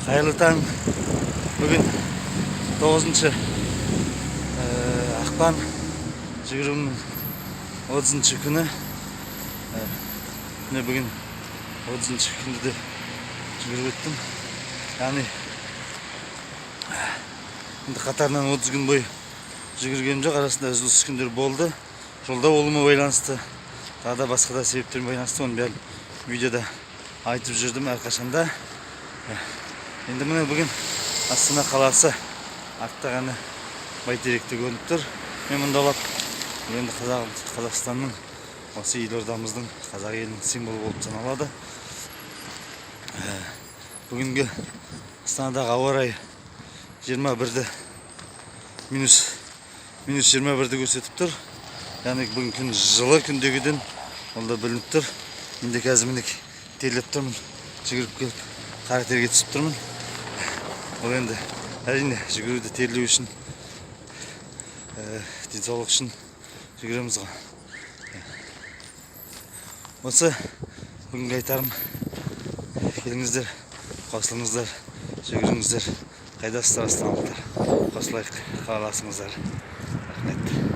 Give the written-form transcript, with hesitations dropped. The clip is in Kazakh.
Қайырлы таң! Бүгін 9 ақпан, жүгіруімнің 30 күні. Міне, бүгін 30 күнді де жүгіріп өттім. Яғни енді қатарынан 30 күн бойы жүгіргенім жоқ, арасында үзіліс күндер болды. Жолда болуыма байланысты, тағы да басқа да себептермен байланысты, оның бәрін видеода айтып жүрдім әрқашанда. Енді міне, бүгін Астана қаласы артта ғана Бәйтеректе көрініп тұр. Мен мұндалап бұл енді Қазақстанның, осы елордамыздың, қазақ елінің символы болып саналады. Бүгінгі Астанадағы ауа райы 21-ді, минус 21-ді көрсетіп тұр. Яғни бүгін күн жылы күндегіден, ол да білініп тұр. Мен де қазір, міне, терлеп тұрмын, жүгіріп келіп қара терге түсіп тұрмын. Ол енді, әрине, жүгіруді терлеу үшін, денсаулық үшін жүгіреміз ғой. Осы бүгінгі айтарым: келіңіздер, қосылыңыздар, жүгіріңіздер. Қайдасыздар, астаналықтар? Қосылайық, қаласыңыздар. Рахмет.